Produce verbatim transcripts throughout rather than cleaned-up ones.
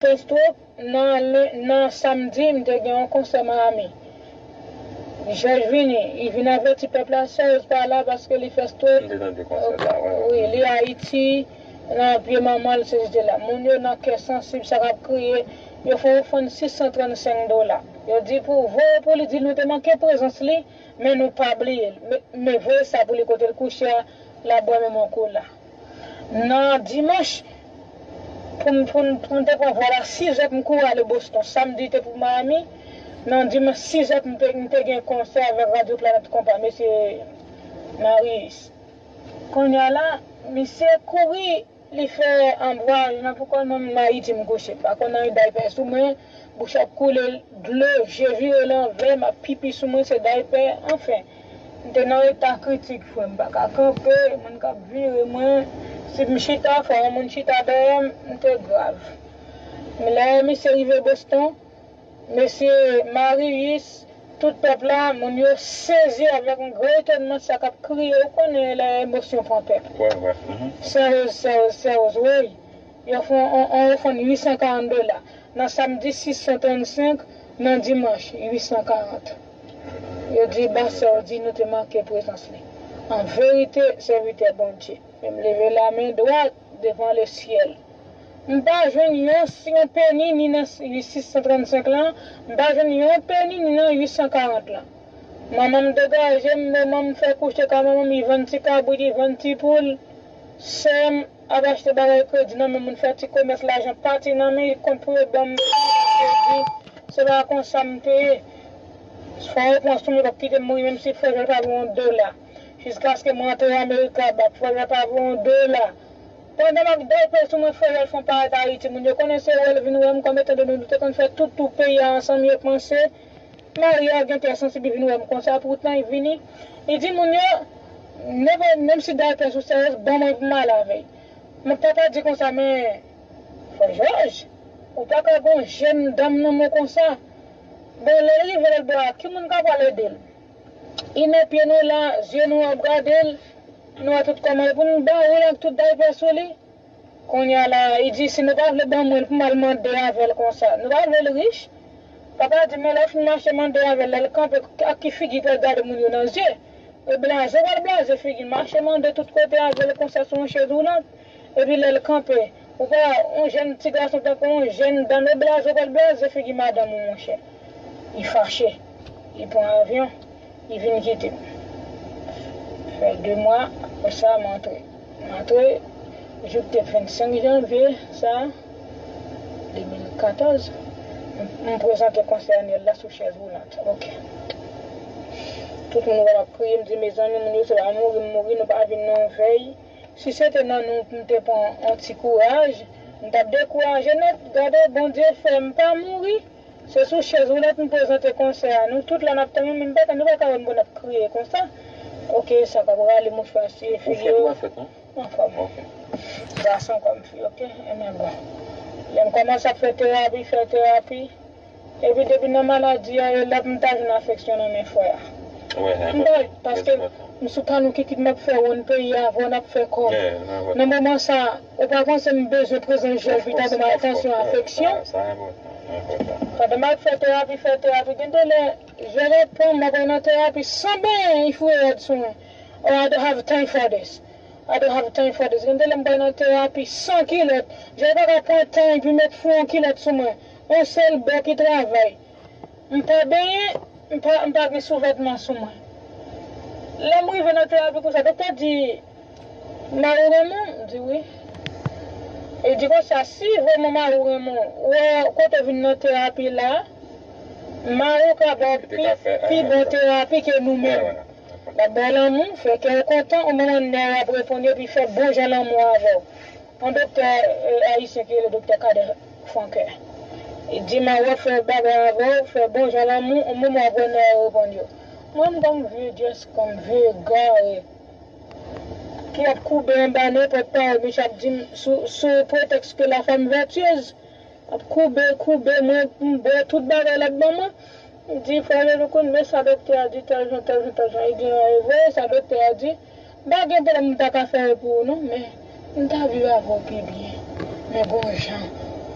fè stroke nan, nan samdi, m te gen yon konsè Miami. Jòj vini, li vin avèti pèp la, Serge pa la paske li fè stroke. M te tande konsè sa, wi, wi, li Ayiti, nan pye manman l, se li te la. Moun yo nan kè sansib, sa k ap kriye, yo fè yon ofrann sis san trannsenk dola. Yo di pou voye pou li, di nou te manke prezans li, men nou pa bliye l. Men, men voye sa pou li kote l kouche a, l ap bwè menm yon kola. Nan dimanch, pou m, pou m, pou m te pran vòl a sizè pou m kouri ale Boston. Samdi te pou Miami. Nan dimanch sizè m te, m te gen konsè avèk Radyo Planèt Konpa, mesye Marius. Kounye a la, misye kouri, li fè anbwaj nan pou kò l, menm Ayiti m kouche. M pa konn anyen daypè sou mwen, bouch ap koule dlo, je vire lanvè, m ap pipi sou mwen, se daypè, anfen. M te nan eta kritik, frè m, m pa ka kanpe, moun k ap vire mwen. Si m chita, fò yon moun chita dèyè m, m te grav. Men lè misye rive Boston, mesye Marius, tout pèp la, moun yo sezi avèk yon gran etònman sa k ap kriye, ou konnen lè emosyon pran pèp. Wè, wè. Mhm. Seryoz, seryoz, seryoz, wi. Yo fè yon, yon, yon ofrann uit san karant dola. Nan samdi, sis san trannsenk, nan dimanch, uit san karant. Yo di, Bastè di nou te manke prezans li. An verite, sèvitè Bondye. Men m leve lamen dwat devan lesyèl. M pa jwenn yon, yon peni ni nan sis san trannsenk lan, m pa jwenn yon peni ni nan uit san karant lan. Manman m degaje m, manman m fè kouche ka manman m, li vann ti kabrit, li vann ti poul. Sè m ap achte bagay kredi nan men moun, fè ti komès, lajan pati nan men, li kont pou yo ban m kredi. Se pa konsa m te ye. Fò yo pran sou mwen, yo p ap kite m mouri, menm si frè Jòl pa voye yon dola. Jiskaske mwen antre Amerika, ba frè Jòl pa voye yon dola. Pandan m ap dèype sou mwen, frè Jòl fè yon parèt Ayiti, moun yo konnen se wè l vin wè m, kòm etan done nou te konn fè tout tou peyi a ansanm, yo panse Maria gen kè sansib, li vin wè m konsa, poutan li vini. Li di moun yo, nenpòt, menm si daypè sou sèyèz, ban mwen pou m al avè l. Men papa di konsa, men, frè Jòj, ou pa ka gon jèn dam nan men konsa. Bon, lè l rive lòt bò a, ki moun ka pral ede l? Li nan pye nou la, zye nou ap gade l, nou wè tout kòman l pou n ba ou l ak tout daypè sou li. Kounye a la, li di, si nou pa vle ban mwen l pou m al mande avè l konsa, nou pa vle l rich? Papa di, men lè w fin mache mande avè l, lè l kanpe, ak ki figi pou l gade moun yo nan zye? E blaze, w pral blaze figi l, mache mande tout kote avè l konsa sou yon chèz woulant. Epi lè l kanpe, ou pa, yon jèn ti gason tankou yon jèn dam, e blaze, w pral blaze figi madanm ou, monchè. Li fache. Li pran avyon. Li vin kite m. Fè de mwa, apre sa, m antre. M antre, jou k te vennsenk janvye, sa, de mil katòz, m, m prezante konsè anyèl la sou chèz woulant. Ok. Tout moun wè m ap kriye, m di, mezanmi, moun yo se pa mouri m mouri, nou pa vin nan yon vèy. Si se te nan nou pou m te pran yon ti kouraj, m t ap dekouraje nèt. Gade, Bondye fè m pa mouri. Se sou chèz woulant m prezante konsè a. Nou tout la n ap tann, men m pa, nou pa ka wè m pou n ap kriye konsa. Ok, sa k ap rale mouchwa sou figi yo. Ou fèt ou pa fèt, non? Anfòm. Ok. Gason kòm fi, ok? Ebyen bon. Lè m kòmanse ap fè terapi, fè terapi. Epi depi nan maladi a, e la pou m ta jwenn afeksyon nan men frè a. M ta, paske m sou talon kikit m ap fè wonn peyi a, avè w n ap fè kòb. Nan moman sa, ou pa panse m bezwen prezans Jòj pou ta ban m atansyon, afeksyon? Pandan m ap fè terapi, fè terapi, gen de lè, Jòj ap pran m, m ap al nan terapi san benyen, li foure rad sou mwen. Oh, I don't have time for this. I don't have time for this. Gen de lè m pral nan terapi san kilòt. Jòj pa ka pran tan epi met fou yon kilòt sou mwen. Yon sèl bò ki travay. M pa benyen, m pa, m pa gen souvètman sou mwen. Lè m rive nan terapi konsa, doktè di, mari w renmen w? M di wi. Li di konsa, si vrèman mari w renmen w, ou wè kote w vin nan terapi la, mari w ka ba w pi, pi bon terapi ke nou menm. L ap ba w lanmou, fè kè w kontan, yon moman nè w ap reponn yo, epi fè bon jan lanmou avè w. Yon doktè, eh, ayisyen ki rele doktè Kadè Frankè. Li di m a wè fè bagay avè w, fè bon jan lanmou, yon moman w ap wè nè w reponn yo. Mwen, m gon vye dyès kòm vye gare ki ap koube anba nenpòt pawòl misye ap di m sou, sou pretèks ke la femme vertueuse. Ap koube, koube mwen, m bwè tout bagay l ap ban mwen. M di, frè Jòj, ou konn men sa doktè a di, tèl jan, tèl jan, tèl jan. Li di, non, e vre, sa doktè a di. M pa gen pwoblèm, m ta ka fè l pou ou, non, men m ta viv avè w pi byen. Men gon jan.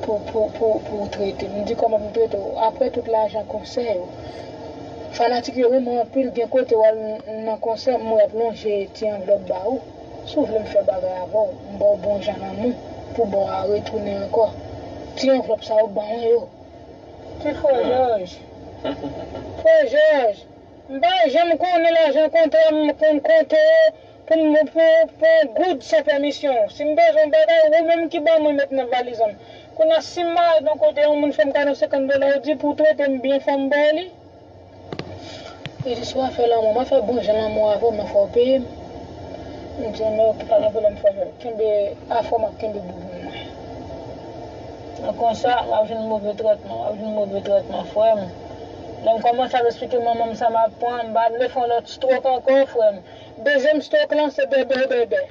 pou, pou, pou, pou w trete m. M di, kòman pou m trete w? Apre tout lajan konsè yo, fanatik yo renmen w anpil, gen kote w al nan konsè, m wè y ap lonje ti anvlòp ba ou. Si w vle m fè bagay avè w, m ba w bon jan lanmou, pou ba w a retounen ankò. Ti anvlòp sa yo, ban mwen yo. Ti frè Jòj. Frè Jòj, m pa janm konnen lajan kontrè m konn konte pou m pou, pou yon goud san pèmisyon w. Si m bezwen yon bagay, ou menm ki ban mwen met nan valiz an m. Kounye a, si m malad yon kote, yon moun fè m kado senkant dola, ou di pou w trete m byen, fò m ba w li. Li di, si w ap fè lanmou, m ap fè bon jan lanmou avè w, men fò w peye m. M di, men ok, pa gen pwoblèm, frè Jòj. Kenbe afè w, m ap kenbe boubou mwen. Nan konsa, w ap jwenn move trètman, w ap jwenn move trètman, frè m. Lè m kòmanse ap eksplike manman m sa m ap pran, m pa vle fè yon lòt stroke ankò, frè m. Dezyèm stroke lan, se bèbè, bèbè.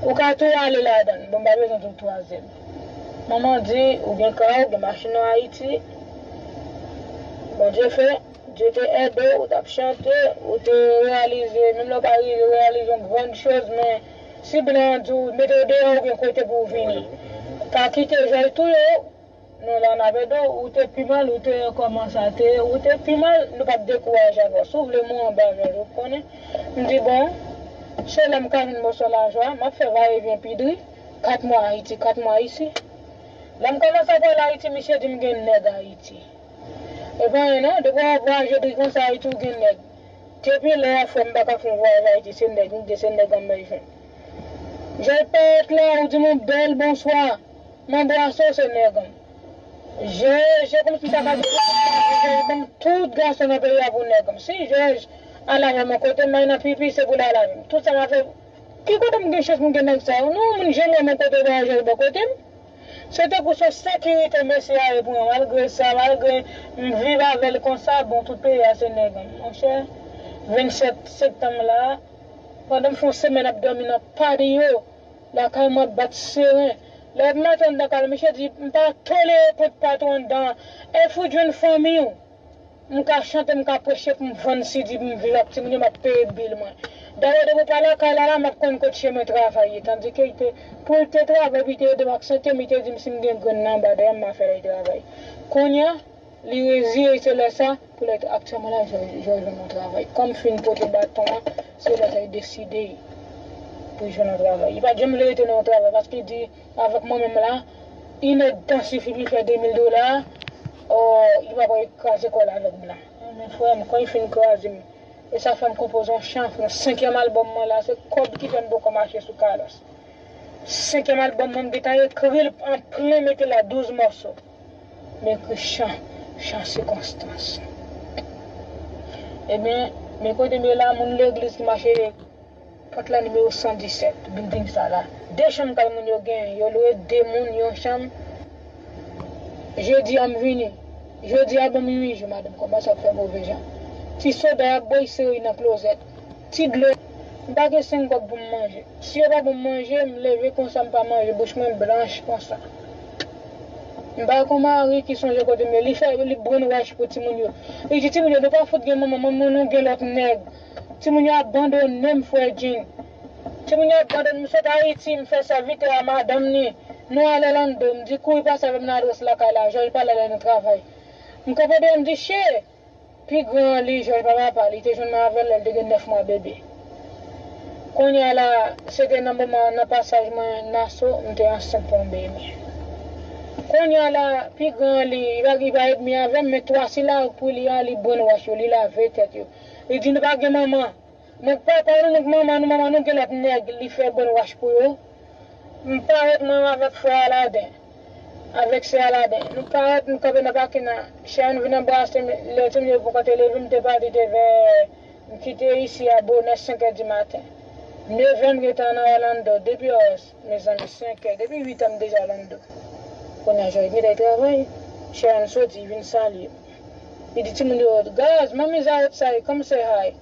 Ou ka tou ale ladan l. Bon, m pa bezwen tou twazyèm. Manman di, ou gen kay, ou gen machin an Ayiti. Bondye fè, Dye te ede w, ou t ap chante, ou te reyalize, menm lè w pa rive reyalize yon grann choz, men si blan an di w, mete w deyò, ou gen kote pou w vini. Pa kite Jòj touye w. Non, la n ap ede w, ou te pi mal, ou te kòman sa te, ou te pi mal, nou p ap dekouraje avè w. Si w vle mwen anba Jòj, ou konnen. M di, bon, se lè m ka jwenn moso lajan, m ap fè vayevyen pi dri, kat mwa Ayiti, kat mwa isi. Lè m kòmanse ap al Ayiti, misye di m gen nèg Ayiti. E pa anyen non, depi w ap vwayaje dri konsa Ayiti, ou gen nèg. Depi lè a, frè m, m pa ka fè yon vwayaj Ayiti, se nèg m gen, se nèg an m bay jwenn. Jòj parèt la, ou di m yon bèl bonswa. M anbrase w, se nèg an m. Je, je kòmsi m ta ka di, je ban m tout gason nan peyi a pou nèg an m. Si Jòj al avè m yon kote, m al nan pipi, se pou l al avè m. Tout sa m ap fè, ki kote m gen chans pou m gen nèg sa yo? Non, moun janm wè m yon kote, pa Jòj bò kote m. Se tankou se sekirite mesye a ye pou mwen. Malgre sa, malgre m viv avè l konsa, bon, tout peyi a se nèg an m. Monchè, vennsèt septanm la, pandan m fè yon semèn ap dòmi nan patio, lakay mwen ap bat seren. Lè m antre anndan kay la, misye di, m pa tolere kont patwon anndan. E fout jwenn fanmi w. M ka chante, m ka preche pou m vann si di pou m viv ak timoun yo, m ap peye bil mwen. Dayè, depi w pa lakay la, la, m ap konn kot chemen travay ye. Tandike, li te, pou l te travay, pou l te ede m ak sante m, li te di m si m gen grenn nan anba dèyè m, m a fè l al travay. Kounye a, li reziye, se lè sa, pou lè aktyèlman la, Jòj, Jòj jwenn yon travay. Kòm fin pote baton an, se lè sa li deside pou l jwenn yon travay. Li pa t janm vle rete nan yon travay, paske li di, avèk mwen menm la, inèdtan sifi pou l fè de mil dola, o, li pa pral kraze kò l avèk blan. Men frè m, kan li fin kraze m, e sa fè m konpoze yon chan, yon senkyèm albòm mwen la, se kòb ki fè m poko mache sou kalòs. Senkyèm albòm mwen, m gentan ekri l an plen, mete la douz mòso. M ekri chan, chan sikonstans. Ebyen, men kote m ye la, moun legliz ki mache pòt la nimewo san disèt, bilding sa la. De chanm kay moun yo genyen, yo lwe de moun yon chanm. Jedi a m vini. Jodi a ban m uit jou, madanm kòmanse ap fè move jan. Ti soda y ap bwè, y sere nan klozèt. Ti dlo. M pa gen senk kòb pou m manje. Si yo pa ban m manje, m leve konsa, m pa manje, bouch mwen blanch konsa. M pa gen yon mari ki sonje kote m ye. Li fè, li brainwash pou timoun yo. Li di timoun yo, nou pa fout gen manman, manman nou gen lòt nèg. Timoun yo abandone m, frè Jean. Timoun yo abandone m, sot Ayiti, m fè sèvitè a madanm ni. Nou al Orlando, m di kouri pase avè m nan adrès lakay la, Jòj pale lè nou travay. M kanpe deyò, m di, che! Pi gran an li, Jòj pa papa, li te jwenn mwen avè l lè l te gen nèf mwa bebe. Kounye a la, se te nan moman nan pasaj mwen Naso, m te ansent pou yon bebe. Kounye a la, pi gran an li, li pa, li pa edmi avè m, men twa sila pou li a, li brainwash yo, li lave tèt yo. Li di nou pa gen manman. Nèg papa nou, nèg manman nou, manman nou gen lòt nèg, li fè brainwash pou yo. M parèt mwen avèk frè Aladen, avèk sè Aladen. Nou parèt, nou kanpe nan pakin nan. Sharon vin anbrase m, lè timoun yo poko te leve, m te pati te vè, m kite isi a bonè senk è di maten. Nèf è m gentan nan Orlando, depi os, mezanmi, senk è, depi uit è m deja Orlando. Kounye a, Jòj gentan travay, Sharon soti, vin salye m. Li di timoun yo, guys, mommy's outside, come say hi.